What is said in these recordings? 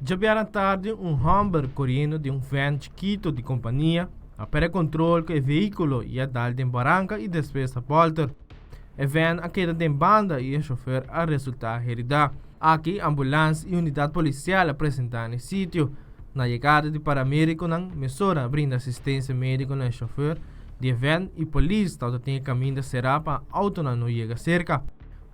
Djabièrnè tardi un hòmber koriendo den un vèn chikitu di kompania a pèrdè kontrol ku e vehíkulo i a dal den baranka i despues a bòlter. E vèn a keda den banda i e shofèr a resultá heridá. Aki ambulans i unidat polisial a presentá na e sitio. Na yegada di paramedikonan mesora a brinda asistensia médiko na e shofèr di e vèn i polis tabata tin e kaminda será pa outonan no yega serka.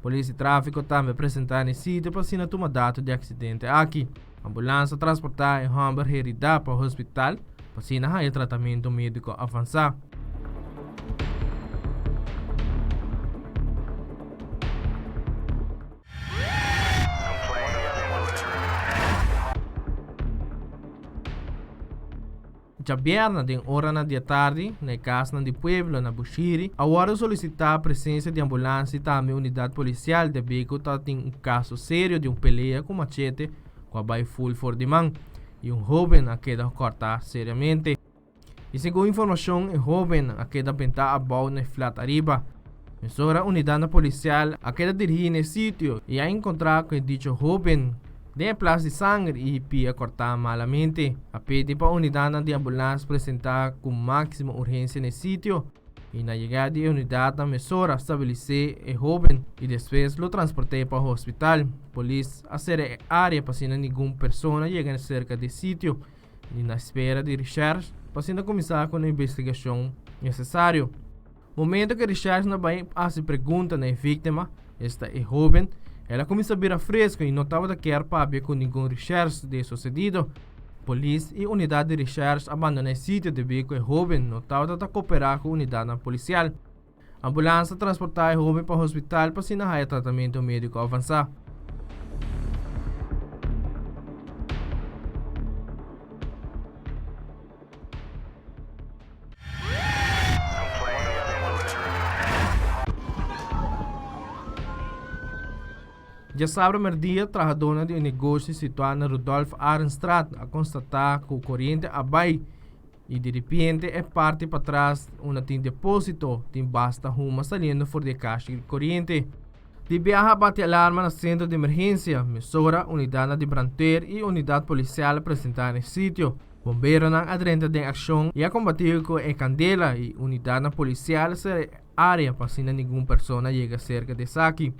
Polis di tráfiko tambe a presentá na e sitio pa asina tuma dato di e aksidente aki. Ambulans a transportá e hòmber heridá pa hospital pa asina haña tratamentu médiko avansá. Djabièrnè den oranan di atardi na e kasnan di pueblo na Bushiri a wòrdu solisitá presensia di ambulans i tambe unidat polisial debí ku ta tin un kaso serio di un pelea ku machete ku a bai ful for di man i un hóben a keda kòrtá seriamente. I segun informashon e hóben a keda bentá abou na e flat ariba. Mesora unidatnan polisial a keda dirigí na e sitio i a enkontrá ku e dicho hóben den e plas di sanger i pia kòrtá malamente. A pidi pa unidatnan di ambulans presentá ku máksimo urgensia na e sitio i na yegada di e unidatnan mesora a stabilisé e hóben i despues lo transport'é pa hospital. Polis a sera e área pa asina ningun persona yega serka di e sitio. I na spera di Recherche pa asina kuminsá ku e investigashon nesesario. Momento ku e Recherche na bai hasi pregunta na e víktima, esta e hóben, el a kuminsá bira fresku i no tabata kier papia ku ningun Recherche di e sosedido. Polis i unidat di Recherche a bandoná e sitio debí ku e hóben no tabata ta koperá ku unidatnan polisial. Ambulans a transportá e hóben pa hospital pa asina haya tratamentu médiko avansá. Djasabra merdia, trahadónan di un negoshi situá na Rudolf Arendstraat a konstatá ku koriente a bai I di ripiente e parti patras unda tin deposito tin basta huma saliendo for di e kashi di koriente. Di biaha a bati alarma na sentro di emergensia, mesora unidatnan di brandweer i unidat polisial a presentá na e sitio. Bomberonan a drenta den akshon i a kombatí ku e kandela i unidatnan polisial a sera e área pa asina ningun persona yega serka di esaki.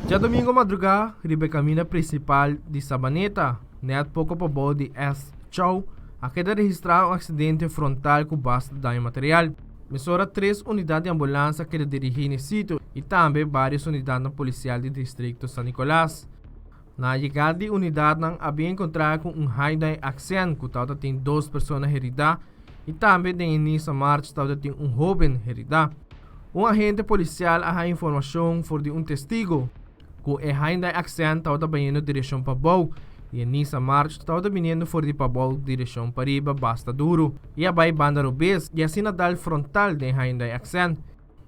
Djadomingo madrugá riba e kaminda prinsipal di Sabaneta, nèt poko pabou di S. Chow, a keda registrá un aksidente frontal ku basta daño material. Mesora tres unidat di ambulans a keda dirigí n'e sitio i tambe vários unidatnan polisial di distrikto San Nicolas. Na yegada di unidatnan a bin enkontrá ku un Hyundai Accent ku tabata tin dos persona heridá i tambe den e Nissan March tabata tin un hóben heridá. Un agente polisial a haña informashon for di un testigo ku e Hyundai Accent tabata bayendo direkshon pabou i e Nissan March tabata biniendo for di pabou direkshon pariba basta duru i a bai banda robes i asina dal frontal den Hyundai Accent.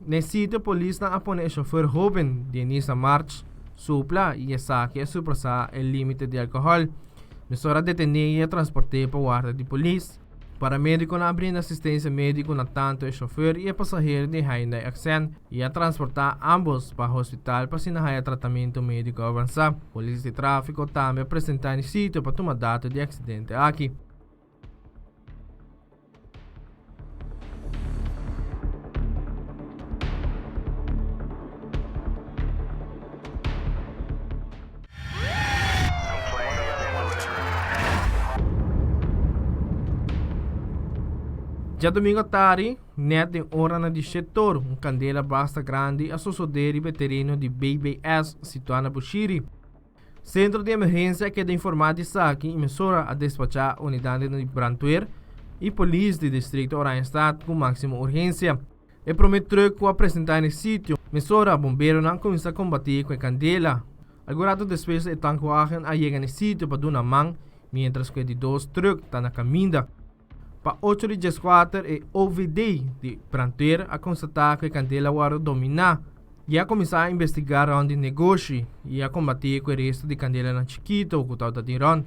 Na e sitio polisnan a pone e shofer hoben di e Nissan March supla i esaki a surpasá e limite di alkohòl. Mesora a detené i a transport'é pa warda di polis. Paramedikonan a brinda asistensia médiko na tantu e shofer i e pasahero di Hyundai Accent i a transportá ámbos pa hospital pa asina haya tratamentu médiko avansá. Polis di tráfiko tambe a presentá na e sitio pa tuma dato di e aksidente aki. Djadomingo atari, nèt den oranan di shetor, un kandela basta grandi a sosodé riba e tereno di BBS situá na Bushiri. Sentro di emergensia a keda informá di esaki i mesora a despachá unidatnan di brandweer i polis di distrikto Oranjestad ku máksimo urgensia. E promé trùk ku a presentá na e sitio, mesora bomberonan kuminsá kombatí ku e kandela. Algun ratu despues e tankwagen a yega na e sitio pa duna man, miéntras ku e di dos trùk ta na kaminda. Pa ocho di dieskuater e OVD di brandweer a konstatá ku e kandela a wòrdu dominá. I a kuminsá investigá rònt di negoshi i a kombatí ku e resto di kandelanan chikito ku tabata tin rònt.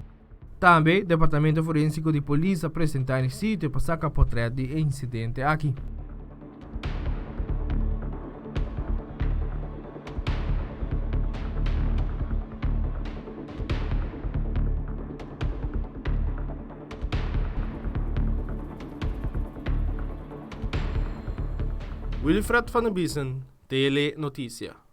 Tambe Departamento Forensiko di Polis a presentá na e sitio pa saka potrèt di e insidente aki. Wilfred van der Biesen, Tele Noticia.